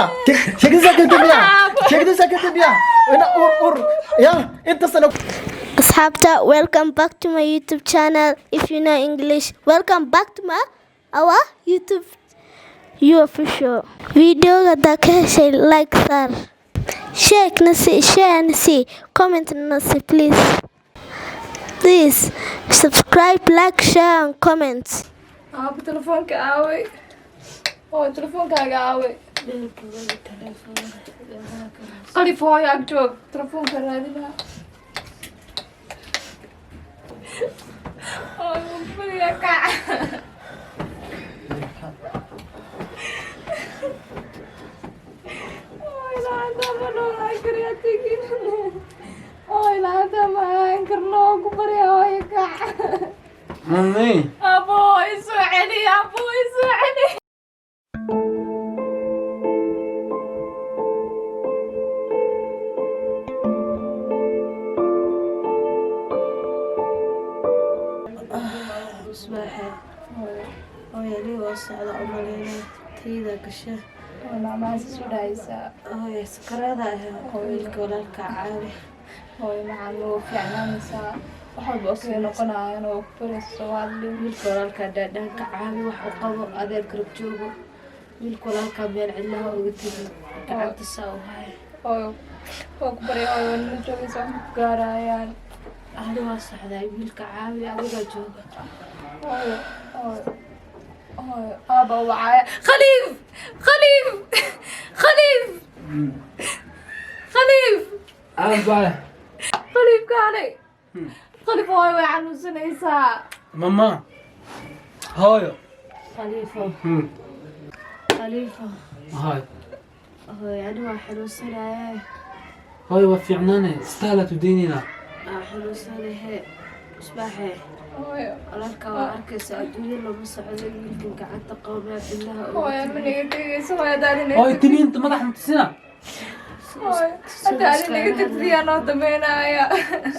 Sheekadiisaa keentay miya? Sheekadiisaa keentay miya? Ina ur ur ya inta sano. Asxaabta, welcome back to my YouTube channel. If you know English, welcome back to my our YouTube, you official. Video haddaa ka heshay, like saar, share na si, share na si, comment na si, please. Please subscribe, like, share and comment. Aabo, telefoonka aaway? Oo telefoonkaaga aaway? Qalif, hooyo ag joog, telefoonka raadinaa. Oo bariya, kac. Oo, ilaa hadda ma noolaan kariyaa tegin. Oo, ilaa hadda ma ahaan karno. Oo, ku barya, hooyo, kac. Mami. Abo, isoo celi. Abo, isoo celi. Isbaaxe, hooyo, aniga waa socda umaleyna tayda gasha. Macmahaas isu dhahaysaa. Hooyo, sakaraada ah, wiilka walaalka caawi. Hooyo macaan, waa fiicnaanaysaa, wax walba okay noqonayaan oo ku baraysa Soomaali. Wiilka walaalka dhaadhaanka caawi, wax u qabo, adeer garab joogo. Wiilka walaalka meel cidlaha uga tegin, gacanta saa u haya. Hooyo, waa ku barya, hooyo, waa nala joogaysa, wax ma ku gaarayaan. Ani waa socdaa, wiilka caawi, adigaa jooga. Hooyo, hooyo, hooyo, aaba wacaya. Khaliif, Khaliif, Khaliif, Khaliif. Aabba. Khaliif, kaalay. Khaliif, hooyo way xanuunsanaysaa. Mama. Hooyo. Khaliifo. Khaliifo. Hooyo. Hooyo, ani waa xanuunsanaya. Hooyo, waa fiicnaane. Istaala tudaynayna. Waa xanuunsanahe, Isbaaxe. Hooyo. Walaalka waa arkaysa, adduunyo lama socdo. Wiilkan gacanta qabo, meel cidlaha uga Hooyo, ma tegin. naga tegayso, hooyo, haddaad inaga Hooyo, tiniinta madaxa matusina. Hooyo, haddaad inaga tagtiyaa noo dameynaya.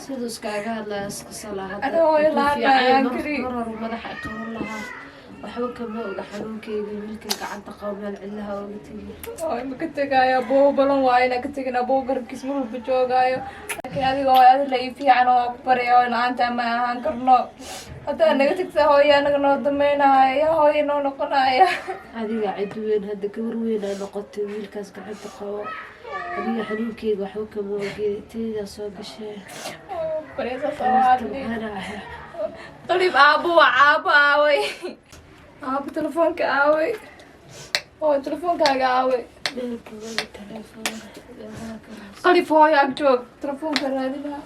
Siduu iskaaga hadlaya iska salaa hadda. Aniga hooyo Hadduu la'aan fiican ayaan mar kari. mar hore madaxa i qaban lahaa. Waxba kama oga xanuunkeyga. Wiilkan gacanta qabo, meel cidlaha uga tegin. Hooyo, ma ka tegaayo. Aboo, balan waayo inaan ka tegin. Aboo garabkiis mar walba joogaayo, laakiin adiga, hooyo, adi la ii fiican oo ku barya. Hooyo, la-aanta ma ahaan karno. Haddaad naga tagtaa, hooyo, anaga noo dameynaya, yaa hooyo noo noqonaya? Adiga cid weyn hadda, gabar weyn aa noqotay. Wiilkaas gacanta qabo. Aniga xanuunkeyga waxba kama oge, taydaa soo gashee. Hooyo, ku barya, saas oo Horta hadli. maxaana ahay? Qalib, aabo waa aabo aaway? Aabo, telefoonka aaway? Hooyo, telefoonkaaga aaway? Meelka wada telefoon meelaha kale. Qalif, hooyo ag joog, telefoonka raadinaa.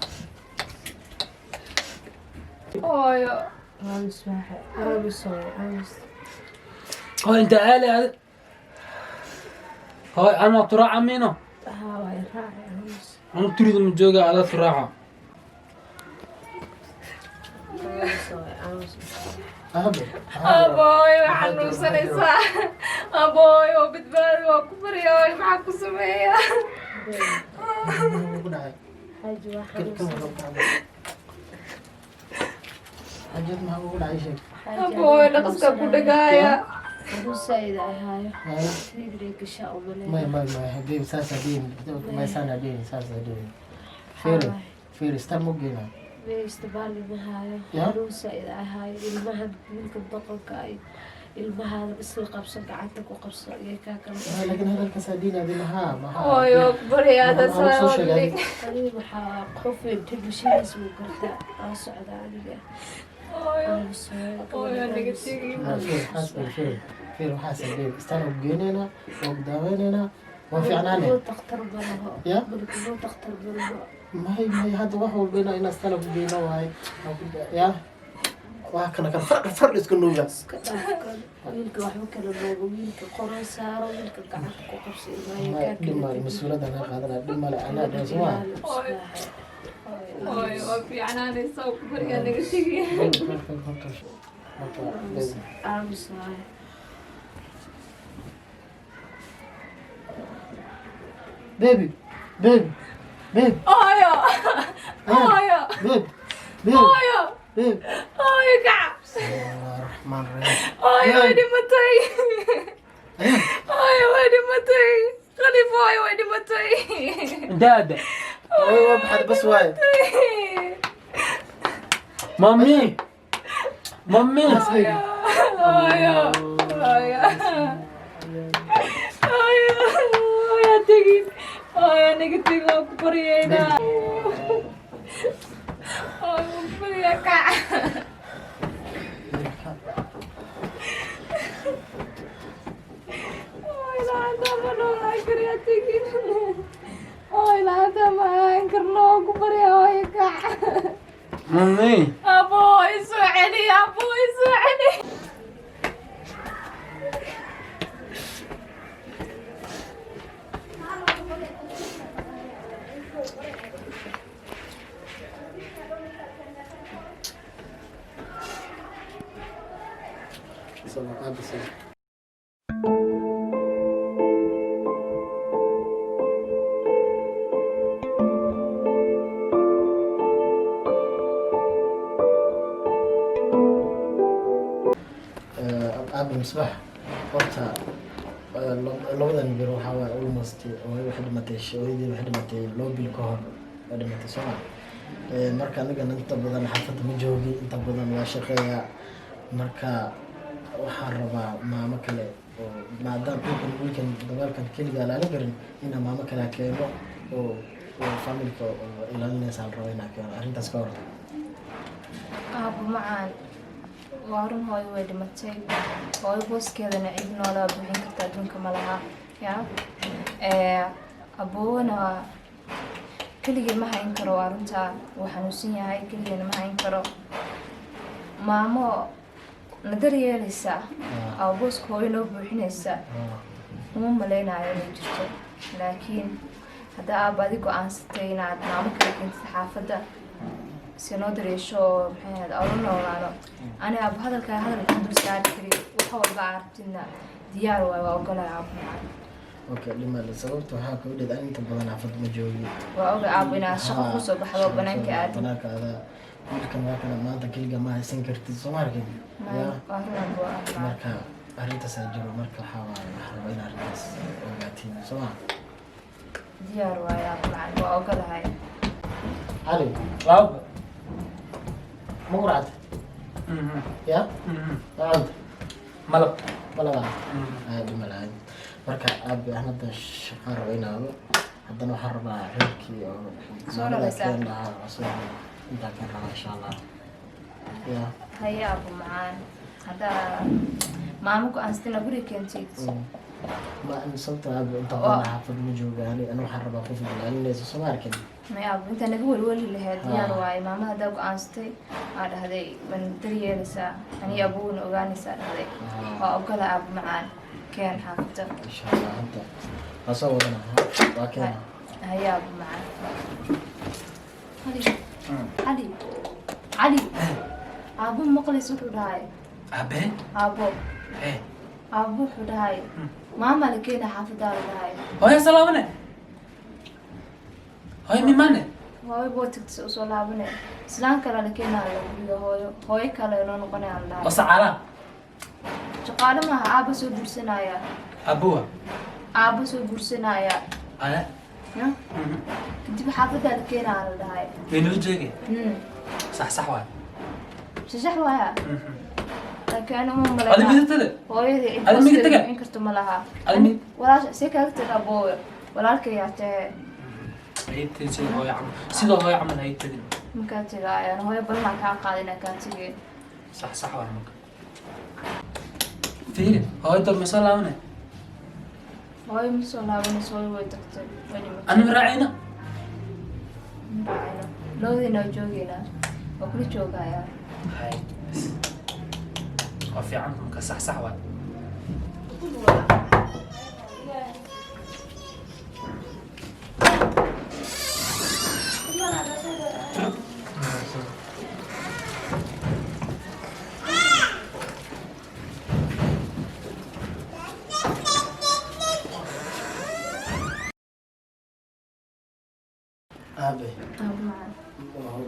Hooyo. Aamus, waaxe, aamus, hooyo, aamus. Hooyo, inta aali aad. Hooyo, ana turaaca miino. Haa, waa i raacay, aamus. Anu turida ma jooga, ada turaaca. Aamus, hooyo, aamus. Aabe. Abooy, way xanuunsanaysaa. Abooy, oo badbaadi, waa ku barya. Hooyo, maxaa ku sameeya? Ku dhacay. Xaaji waa Kan xanuunsan. wuxuu ku dhacay. Xajad, maxaa ugu dhacay? Sheeg. Abooy, dhaqaska ku dhagaaya. Xanuun saa'id ahaayo. Haya. Tayday gashaa umaleeya. May, may, may, hadii saas hadii may saan hadii saas hadii fiiri, fiiri, istaan ma geynaa. Isticmaali ma haayo. Ya? Xanuun saa'id ahaayo. Ilmahan, wiilka doqonka ay ilmahaada isla qabso, gacanta ku qabso iyo kaa kala. Laakiin hadalkaas hadii adi maxaa maxaa? Hooyo, ku barya. Maxaa soo sheegay? Aniga waxaa qof weyn bulshadiis wuu gartaa. Waa socdaa aniga. Hooyo. Aamus, hooyo. Hooyo, naga tegi. Fiiri, waxaas fiiri, fiiri, waxaas hadii istaan u geynaynaa oo daaweynaynaa, waa fiicnaane. Malkumoo takhtar ma laho. Ya? Malkumoo takhtar ma laho. May, may, hadda wax walba ina istaan ku geyno waaye ya waa kana kan far far isku nuuga. Iska dhaaf kan. Wiilka waxba kala moogo. Wiilka qoran saaro, wiilka gacanta ku qabso, ilmaha May, kaa dhib kala male, tegin. Mas-uuliyadda naa qaadanaya, dhib male, anaa dhan soo. Hooyo. Hooyo, waa fiicnaanaysaa, ku barya, naga tegi. Aamus waaye. Baby, baby, baby. Hooyo, hooyo. Baby, baby. Hooyo. Baby. Hooyo, kac. Bismillaahi raxmaan raxiim. Hooyo, way dhimatay. Hooyo, way dhimatay. Intee aada? Hooyo waa baxad bas waaye. Mami, mami. Hooyo, hooyo, hooyo, hooyo, tegin. Hooyo, naga tegin, waan ku baryaynaa. Hooyo, waan ku baryaa, kac. Hooyo, la'aantaa ma noolaan karo, ha tegin. Hooyo, la'aantaa ma ahaan karno, waan ku baryaa, hooyo, kac. Mami. Abo, isoo celi, abo, isoo celi. Sabir, aabe, sabir. Aabe Misbaax, horta labadan bir waxaa waaye almost hooyo waxay dhimatay, hooyadii waxay dhimatay 2 bil ka hor waa dhimatay, soo ma? Marka anigana inta badan xaafadda ma joogi, inta badan waa shaqeeyaa. Marka waxaan rabaa maamo kale oo maadaama dhulkan wiilkan dagaalkan keligaa ilaalin karin, inaan maamo kale keeno oo familka oo ilaalinaysa la rabo inaan keeno. Arrintaas ka hor. Aabo macaan, waa run, hooyo way dhimatay. Hooyo booskeedana cid noolaa buuxin karta adduunka ma laha. Ya, aboona keligii ma hayn karo, waa runtaa, wuu xanuunsan yahay, keligiina ma hayn karo. Maamo na daryeelaysa oo booska hooyo noo buuxinaysa uma maleynayo inay jirto, laakiin hadda aaba adi go-aansatay inaad maamo kala keentid xaafadda si noo daryeesho oo maxay ahayd ola noolaano, ani aaba hadalkaa hadalka dul saari kari. Wax walba aragtidna diyaar waay, waa ogolaya, aabo macaan. Okay, dhimale. Sababta waxaa kaga dheed an inta badan xaafad ma joogi. Waa oga, aabo, inaad shaqo kusoo baxdo, banaanka aadid. Banaanka aadaa. Wiilkan waa kana maanta keliga ma haysan kartid, soo ma arkin ya? Waa run, aabo, macaan. Marka arrintaasaa jiro. Marka waxaa waaye waxaa rabaa in arrintaas ogaatiin, soo ma? Diyaar waay, aabo macaan, waa ogolahay. Cali. Aabo. Ma quracad ya? Ma cunta? Malab. Malaba aad dhimalahay. Marka aabe, aan hadda shaqaa raba inaado, haddana waxaan rabaa reerkii oo Soo maamada raraysaa? Keen lahaa oo soo intaa keen rabaa, insha Allah, ya. Haye, aabo macaan, haddaa maamo go-aansatina guriga keentid. Ma sababta aabe inta badan xaafad ma jooga ani. Ana waxaan rabaa qof ilaalinaysa, soo ma arkin? May, aabo, intaa naga welweli lahayd, diyaar waaye. Maama haddaa go-aansatay, aa dhahday waan daryeelaysaa, aniga abowna ogaanaysaa dhahday, waa ogola, aabo macaan, keen xaafadda. Insha Allah hadda waa soo wadana, waa keena. Haye, aabo macaan. Cali, Cali, Cali, aabo maqlays wuxuu dhahay? Aabe. Aabo. Eh. Aabo wuxuu dhahay maama la keena xaafadaa la dhahay. Hooyo salaamane, hooyo mimane. Hooyo boo tagtay, usoo laabane, islaan kale la keenaa la guriga, hooyo, hooyo kale noo noqonaya la Oo dhahay. Sacaalaa. Shaqaale maaha, aaba soo guursanaya. Abuwa. Aaba soo guursanaya. Aya. Ya, kadib xaafadaa la keenaa la dhahay. Waynala joogay. Sax, sax waay. Shashax waaya, laakiin ani uma Adi malaynaa midigtada. Hooyadii cid Adi midig booskeeda taga? bixin karto ma laha. Adi midig. Walaasha see kaaga taga, aboowe, walaalkayaa tahe. Haytadin sida hooyo camal, sidoo hooyo camal haytadin. Makaa tagaayaan, hooyo badanaa kaa qaada inaa kaa tegeen. Sax, sax waay. Marka fiiri, hooyo dor ma soo laabane? Hooyo ma soo laabanayso, hooyo way tagtay, way dhimatay. Ani ma raacayna. Ma raacayno, labadiina waa joogeynaa, waa kula joogayaa. Hay, waa fiican marka. Sax, sax waay. Aabe. Aabo macaan.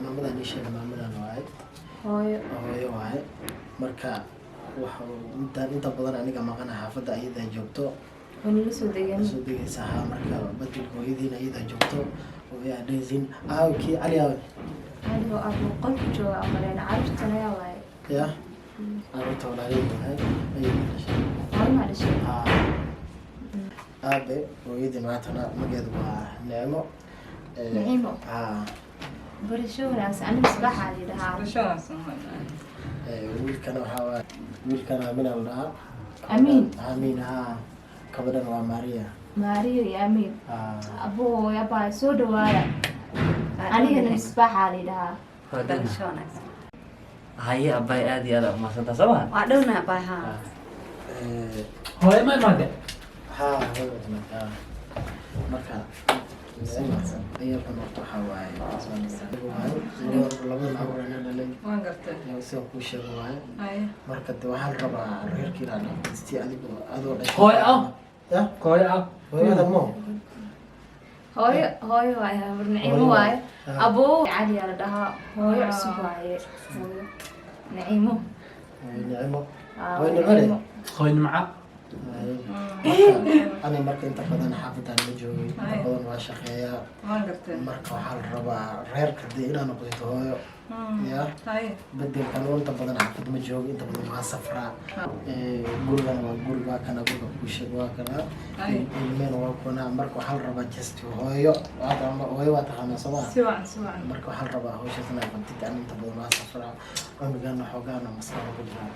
Maamadan ii sheega, maamadan waaye. Hooyo. Hooyo waaye. Marka waxa intaan inta badan aniga maqana, xaafadda ayadaa joogto. Waa nala soo degeen. Soo degaysa haa. Marka bedelka hooyadiina iyadaa joogto oo yaa dhehaysiin. Aaw kii Cali aawe? Adigoo abo qolku jooga amaleen, carruurtan ayaa waaye. Ya, carruurta walaalihii waay, ayay dhashay. Hooyo dhashay. Haa aabe, hooyadii maantana mageedu waa Nicmo. Nicmo. Haa. Barasho wanaagsan, aniga Misbaaxaa la yidhahaa. Wiilkana waxaa waaye, wiilkana Amina la dhahaa. Amiin. Amiin haa, gabadhan waa Maria. Maariyo iyo Amiin. Haa. Aboo abaa, soo dhawaada, anigana Misbaaxaa la yidhahaa. Barasho wanaagsan. Haye abay, aad iyo aad aa umahadsantaa, soo maha? Waa dhowna abay, haa. Hooyo ma imaade? Haa, way timaad haa. Marka Nicmo ayalkan horta waxaa waaye waaye labadan caruur anaa dhalay. Waan gartay. Sidaan kuu sheego waaye. Haye. Marka de waxaa la rabaa reerkii inaa dhaqaystii adigoo adoo dhashay. Hooyo ah. Ya. Hooyo ah. Hooyada mo. Hooyo, hooyo waaye, habar Naciimo waaye. Aboo, Cali aa la dhahaa, hooyo cusub waaye, hooyo Naciimo. Hooyo Nicmo. Aa, Hooyo Nicmo le. Hooyo Nimca. Marka ani marka inta badan xaafadaan ma joogay, inta badan waa shaqeeyaa. Waan gartay. Marka waxaa la rabaa reerka dee inaa noqotid hooyo ya. Bedelkan inta badan xaafad ma joogo, inta badan waa safraa. Gurigan waa guri, waa kana guriga kuusheeg, waa kana ilmeen, waa kuna. Marka waxaa la rabaa just hooyo hooyo waa taqaanaa, soo maa? Si wacan, si wacan. Marka waxaa la rabaa hawshaas inaa qabtid. Ani inta badan waa safraa, cunugan xoogaana maskaxda ku jiraa.